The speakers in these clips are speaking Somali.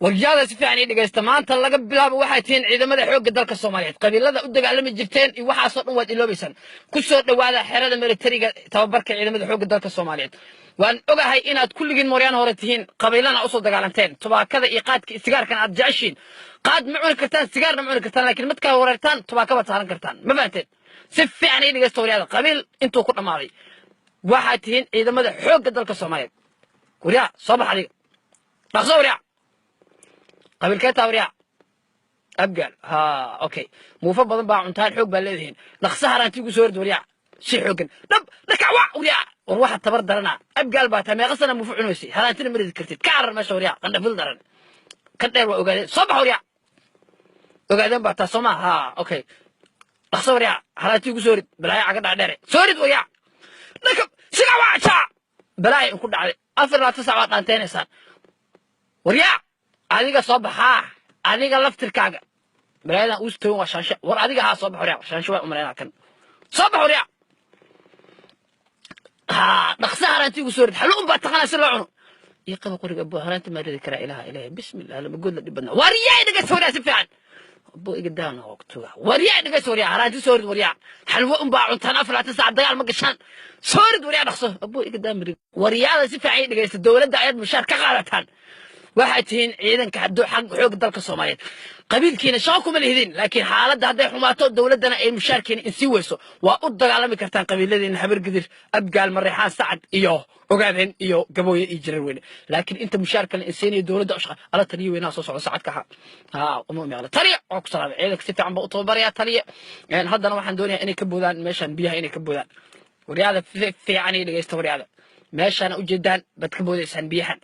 Waryaada, si fiican ii dhegaysta. Maanta laga bilaabo waxay tihiin ciidamada xoogga dalka Soomaaliyeed. Qabiilada u dagaalami jirteen iyo waxaasoo dhan waad iloobaysaan. Ku soo dhowaada xerada militariga, tababarka ciidamada xoogga dalka Soomaaliyeed. Waan ogahay inaad kulligiin mooryaan hore tihiin, qabiilana usoo dagaalanteen, tubaakada iyo qaadka iyo sigaarkana aad jeceshiin. Qaad ma cuni kartaan, sigaarna ma cuni kartaan, laakiin markaa wareertaan tubaaka baad saaran kartaan. Ma fahanteen? Si fiican ii dhegaysta, waryaada. Qabiil intuu ku dhammaaday, waxaad tihiin ciidamada xoogga dalka Soomaaliyeed. Waryaa, soo bax adiga, dhaqso. Waryaa, qabiilkee taa? Waryaa, Abgaal. Ha, okay, muufo badan baa cuntaan, xoog baa leedihiin. Dhaqso haraanti ugu soo hord, waryaa, si xooggan. Dhab dhakawa, waryaa. War waxa tabar darana, Abgaal baa taa. Meeqa sana muufo cunaysay? Haraantina ma ridi kartid. Ka carar meesha, waryaa, qandhafil daran. Kan dheer waa Ogaadeen. Soo bax, waryaa. Ogaadeen baa taa, soo maa? Ha, okay, dhaqso, waryaa, haraanti ugu soo rid. Balaayo caga dhacdheere, soo rid, waryaa. Dhakab siga waaja, balaayo inku dhacday. 24 sac baad dhaanteynaysaan. Waryaa, adiga soo baxaa, adiga laftirkaaga balaayadan uus togan waa Shaanshe. War adiga, haa, soo bax, waryaa. Shaanshe waa umalaynaa kan. Soo bax, waryaa. Haa, dhaqsa haraanti ugu soo rid. Xallo un baa taqaanaa si loo cuno. Ii qaba qoriga, abo. Haraanti maa ridi karaa? Ilaha ilaha, bismillah, lama good la dhib badnaa. Waryaa, dhegeysta, waryaa, si fiican. Abo, iga daana waqtiga. Waryaa, dhegeysta, waryaa, haraanti soo rid. Waryaa, xalwo un baa cuntaan, 24 saac dagaal ma gashaan. Soo rid, waryaa, dhaqso. Abo, iga daa marid. Waryaada, si fiican ii dhegeysta. Dowladda ayaad mushaar ka qaadataan. Waxaad tihiin ciidanka xag xoogga dalka Soomaaliyeed. Qabiilkiina shaqo kuma lihidin, laakiin xaaladda hadday xumaato, dowladdana ay mushaarkiina insii weyso, waa u dagaalami kartaan qabiiladiina: Habargidir, Abgaal, Mareexaan, Sacad iyo Ogaadeen iyo Gabooye iyo Jarar Weyne. Laakiin inta mushaarka la insiinayo dowladda u shaqa ala. Taliye weynaha soo socda, Sacadka ha ha uma meeqla. Taliye, waa ku salaamay. Ciidanka si fiican baa u tababarayaa, taliye. Haddana waxaan doonayaa inay ka boodaan meeshan biyaha, inay ka boodaan. Waryaada, fiican iyo dhegeysta. Waryaada, meeshaana ujeedaan baad ka boodaysaan biyahan,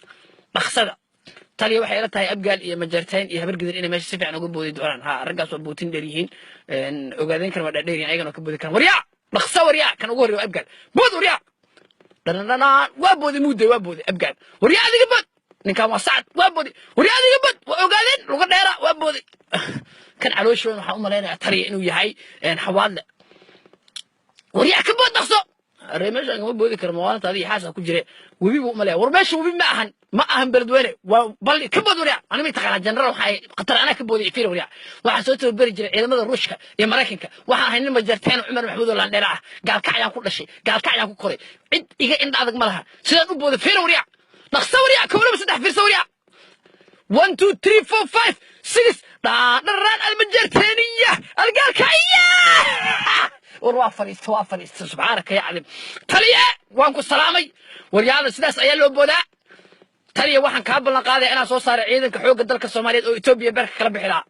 dhaqsada. Taliya, waxay ila tahay Abgaal iyo Majartain iyo Habargidir inay meesha si fiican uga boodi doonaan. Ha, raggaas waa bootin dheer yihiin. Ogaadeen kan waa dhaadheer yihiin, ayagana waa ka boodi karaan. Waryaa, dhaqso, waryaa. Kan ugu horreeya waa Abgaal. Bood, waryaa. Dhanadhanaan, waa booday, muuday, waa booday Abgaal. Waryaa, adiga bood. Ninkan waa Sacad, waa booday. Waryaa, adiga bood. Waa Ogaadeen, luga dheera, waa booday. Kan calooshi weyn waxaan u malaynayaa, taliya, inuu yahay Xawaadle. Waryaa, ka bood, dhaqso. Aree, meeshaan kama boodi karo, maalinta adiga xaasa ku jire. Webi buu umalaya. War meesha webi ma ahan, ma ahan Beledweyne, waa balli. Ka bood, waryaa. Ani may taqaanaa general, waxaa khatar anaa ka booday. Fiir, waryaa, waxaan soo tababari jiray ciidamada Ruushka iyo Maraykanka. Waxaan ahay nin Majarteen Cumar Maxamuud oo laandheera ah. Gaalkacyaan ku dhashay, gaalkacyaan ku koray. Cid iga indha adag ma laha. Sidaan u booday fiir, waryaa. Dhaqso, waryaa. Kow, laba, saddex, fiirsa, waryaa. One, two, three, four, five, six. Dhaadharaan almajarteeniya algaalkacya. War waa fadhiista, waa fadhiista. Subxaanaka ya cadim. Taliye, waan ku salaamay. Waryaada, sidaas ayaa loo boodaa. Taliya, waxaan kaa ballan qaadaya inaan soo saaray ciidanka xoogga dalka Soomaaliyeed oo Etoobiya beerka kala bixi lahaa.